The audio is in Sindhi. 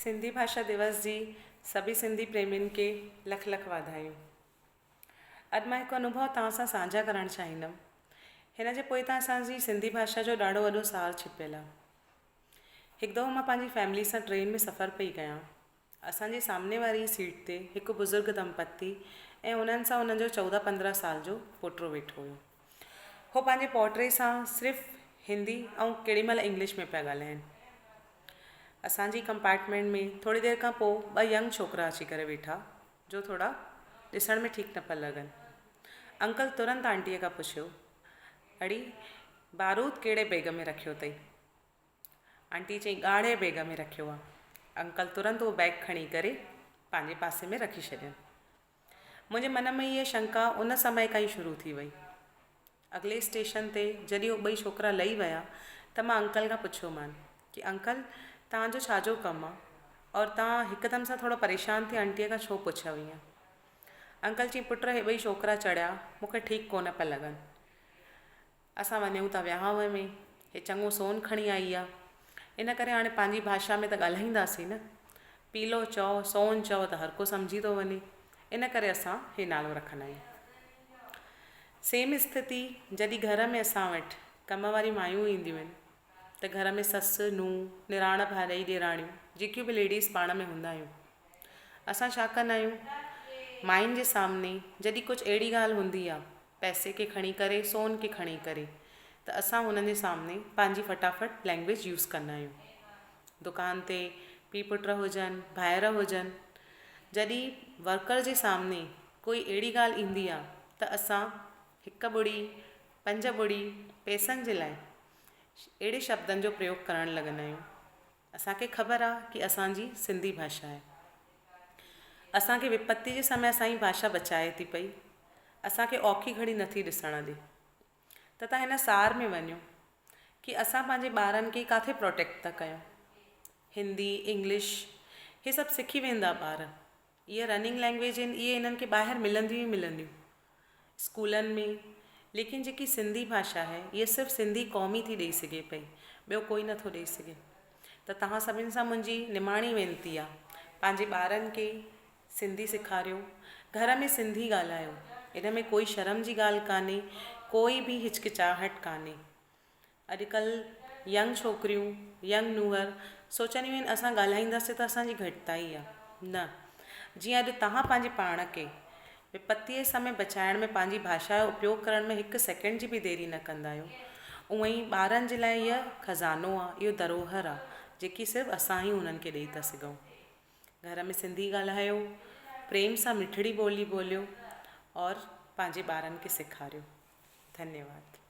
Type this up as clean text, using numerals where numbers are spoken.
سنڌي ڀاشا دوس جي سڀي سنڌي پريمين کي لک لک واڌايون. اڄ مان هڪ انوڀو توهان سان سانجها ڪرڻ چاهيندم. هن جي پوئتان اسان جي سنڌي ڀاشا جو ڏاڍو وڏو سار ڇپيل آهي. هڪ دفعو مان پنهنجي فيملي سان ٽرين ۾ سفر پئي ڪيان. اسان جي سامني واري ئي سيٽ تي هڪ بزرگ دمپتي ۽ انهن سان انهن جو 14 15 سال جو پوٽرو ويٺو هيو. هو پنهنجي پوٽري سان صرف هندي ۽ ڪيڏي مهل انگلش ۾ پيا ڳالهائين. اسان جي ڪمپارٽمينٽ ۾ ٿوري دير کان پوء ٻه ينگ ڇوڪرا اچي ڪري ويٺا جو ٿورا ڏسڻ ۾ ٺيڪ نه پيا لڳن. انڪل ترنت آنٽيء کان پڇيو، اڙي بارود ڪهڙي بيگ ۾ رکيو اٿئي؟ آنٽيء چيائين، ڳاڙهي بيگ ۾ رکيو آ. انڪل ترنت اهو بيگ کڻي ڪري پنهنجي پاسي ۾ رکي ڇڏين. منهنجي من ۾ هيء شنڪا ان سمي کان ئي شروع ٿي وئي. اڳلي اسٽيشن تي جڏهن اهي ٻئي ڇوڪرا لهي ويا ته مان انڪل کان پڇيومان ڪي انڪل توهان جو ڇا جو ڪم آ اور توهان هڪدم سان ٿورو پريشان ٿي آنٽيء کان ڇو پڇيو ائين؟ انڪل چيائين پٽ هي ٻئي ڇوڪرا چڙهيا مون کي ٺيڪ ڪونه پيا لڳن. اسان وڃون ٿا وهانء ۾، هي چڱو سون کڻي آئي آ، ان ڪري هاڻي پنهنجي ڀاشا ۾ ته ڳالهائينداسين نه. پيلو چئو، سون چئو ته هر ڪو سمجهي ٿو وڃي، ان ڪري اسان هي نالو رکندا آهيون. سيم اسٿتي جڏهن گهر ۾ اسان وٽ ڪم واريون مايون اينديون آهن ته گهر ۾ سس، نونهن، نراڻ ڀاڄائي ڏيراڻيون جيڪيون به ليڊيز پاڻ ۾ هوندا آهيون اسان ڇا ڪندا آهيون ماين جي سامني جڏهن ڪجهه اهڙي ڳالهه هوندي آهي پئسي کي کڻي ڪري سون کي کڻي ڪري ته اسان هنن جي سامني پنهنجي فٽافٽ لينگويج يوز ڪندا آهيون دڪان تي پي پٽ هجن ڀائر هجن جڏهن ورڪر جي سامني ڪوئي اهڙي ڳالهه ايندي آ ته اسان هڪ ٻڙي پنج ٻڙي پئسن جي لاء اهڙي شبدن جو پريوگ ڪرڻ لڳندا آهيون. اسان کي خبر آ ڪي اسان جي سنڌي ڀاشا آهي. اسان کي وپتي جي سمي اسان جي ڀاشا بچائي ٿي پئي. اسان کي اوکي گهڙي نٿي ڏسڻ ڏي. ته تان هن سار ۾ وڃو ڪي اسان پنهنجي ٻارن کي ڪاٿي پروٽيڪٽ ٿا ڪيون. هندي، انگلش هي سڀ سکي ويندا ٻار. اهي رننگ لينگويج آهن اهي انهن کي ٻاهر ملنديون ئي ملنديون اسڪولن ۾ ليڪن جيڪي سنڌي ڀاشا آهي اهي صرف سنڌي قوم ئي ٿي ڏئي سگهي پئي ٻيو ڪوئي نٿو ڏئي سگهي ته توهان سڀني سان منهنجي نماڻي وينتي آهي پنهنجي ٻارن کي سنڌي سيکاريو گهر ۾ سنڌي ڳالهايو ان ۾ ڪوئي شرم جي ڳالهه ڪانهي ڪوئي به هچڪچاهٽ ڪانهي اڄڪلهه ينگ ڇوڪريون، ينگ نونهر سوچنديون آهن اسان ڳالهائينداسين ته اسان جي گهٽتائي آهي. نه، جيئن اڄ توهان پنهنجي پاڻ کي وپتيء جي سمي بچائڻ ۾ پنهنجي ڀاشا جو اپيوگ ڪرڻ ۾ هڪ سيڪنڊ جي به ديري نه ڪندا آهيو، اونئن ئي ٻارن جي لاء هيء خزانو آهي، اهو ڌروهر آهي، جيڪي صرف اسان ئي انهن کي ڏئي ٿا سگهون. گهر ۾ سنڌي ڳالهايو، پريم سان مٺڙي ٻولي ٻوليو اور پنهنجي ٻارن کي سيکاريو. ڌنيواد.